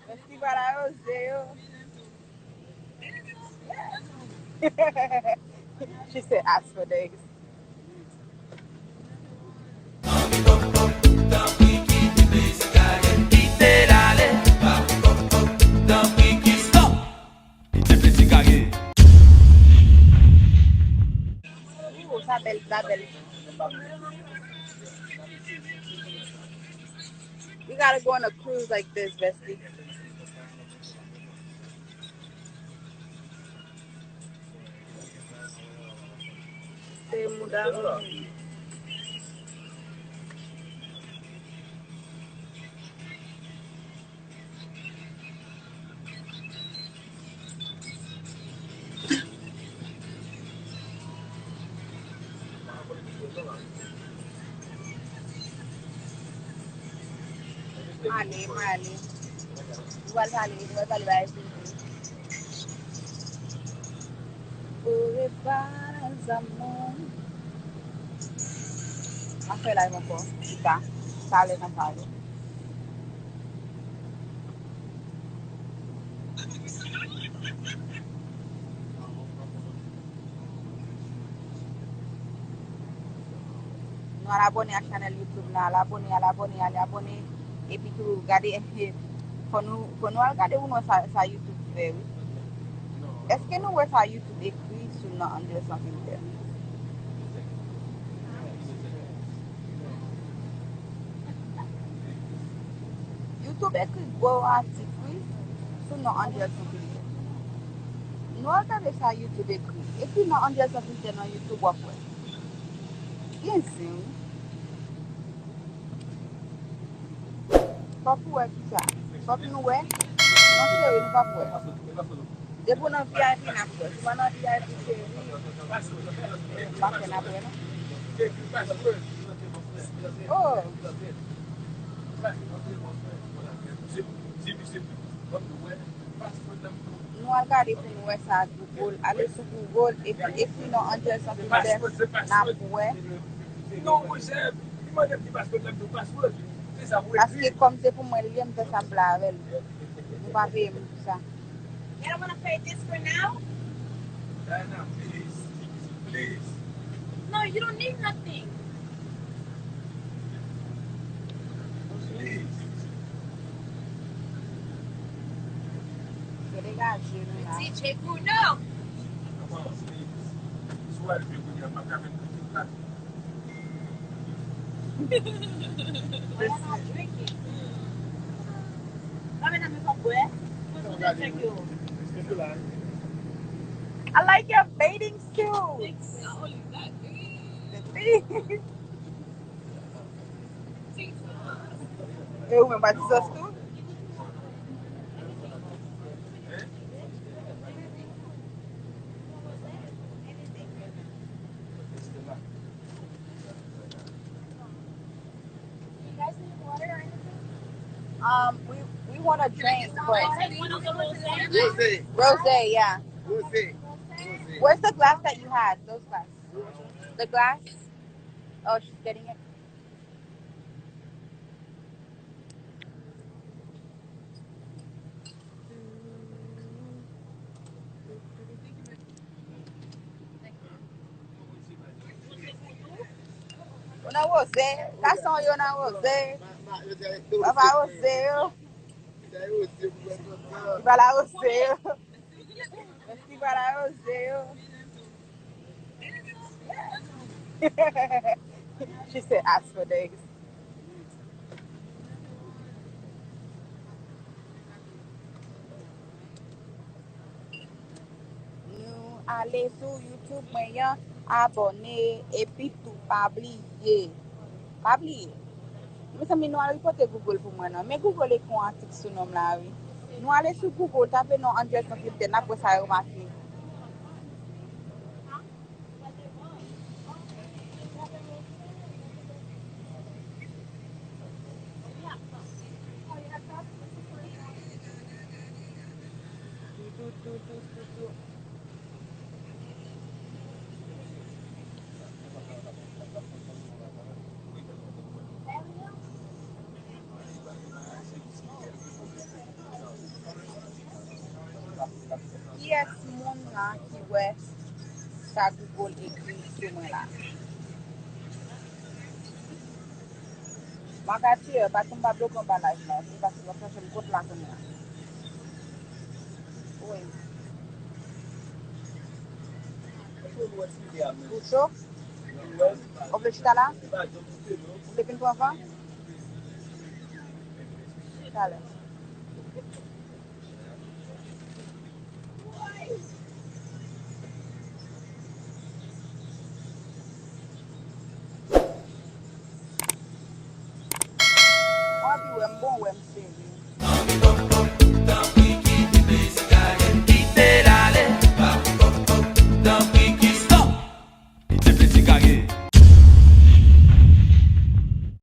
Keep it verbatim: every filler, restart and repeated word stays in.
Festival Awoze yo. She said, "Ask for days." Ooh, sa bèl, sa bèl. You gotta go on a cruise like this, bestie. Se mouda moun. Pale, pale. Ou pral pale, ou pral pale bagay sou ou. Au revoir, les amours. M ap fè live ankò, pita. Talè m ap pale. Nou al abòne ak chanèl YouTube la, al abòne, al abòne, al abòne. Epi tou, gade, fò nou, fò nou al gade pou nou wè sa, sa YouTube fè, wi. Èske nou wè sa YouTube ekri sou non Angel Sans Filter? YouTube ekri gwo atik, wi, sou non Angel Sans Filter. Nou al gade sa YouTube ekri. Ekri non Angel Sans Filter nan YouTube, w ap wè. Gen zen, wi. Fòk ou wè kisa? Fòk nou wè? Non, cheri, nou p ap wè. Depi w nan V I P, n ap wè. Si w pa nan V I P, cheri, m pa kwè n ap wè, non. Oh! Nou al gade pou nou wè sa Google. Ale sou Google epi ekri non Angel Sans Filter, n ap wè. Paske kòm se pou mwen l ye, m fè sa m vle avè l. Nou pa peye m pou sa. You don't wanna pay this for now? Diana, please, please. No, you don't need nothing. Please. Yo degaje nou la. D J Bruno. Come on, please. So what if you could get my cabin? Why y'all not drinking? Sa vle di nou pa bwè? Mwen sou de chèk yo. I like your bathing suit. Thanks. Not only that, babe. The thing. Jesus. E ou menm pa Jesus tou? You guys need water or anything? Um, we, we want a drink, but Rosé. Rosé, yeah. Rosé. Rosé. Where's the glass that you had? Those glass. The glass? Oh, she's getting it. Ou nan Rosé, gason yo nan Rosé. Papa Rosé yo. Li pa la Rosé yo. Festival Awoze yo. She said, "Ask for days." Nou ale sou YouTube mwen an, abòne, epi tou pa bliye. Pa bliye. Mezanmi, nou al ripote Google pou mwen non. Men Google ekri yon atik sou non m la, wi. Nou ale sou Google, tape non Angel Sans Filter, n ap wè sa yo make. Kiyès moun nan ki wè sa Google ekri sou mwen la? Makati, paske m pa bloke anba live la, se paske w ap chache m kot la kounye a. Wi. Ou cho? Ou vle chita la? Ou vle vin pran van? Talè. Mwen anvi wè m bon, wè m sere.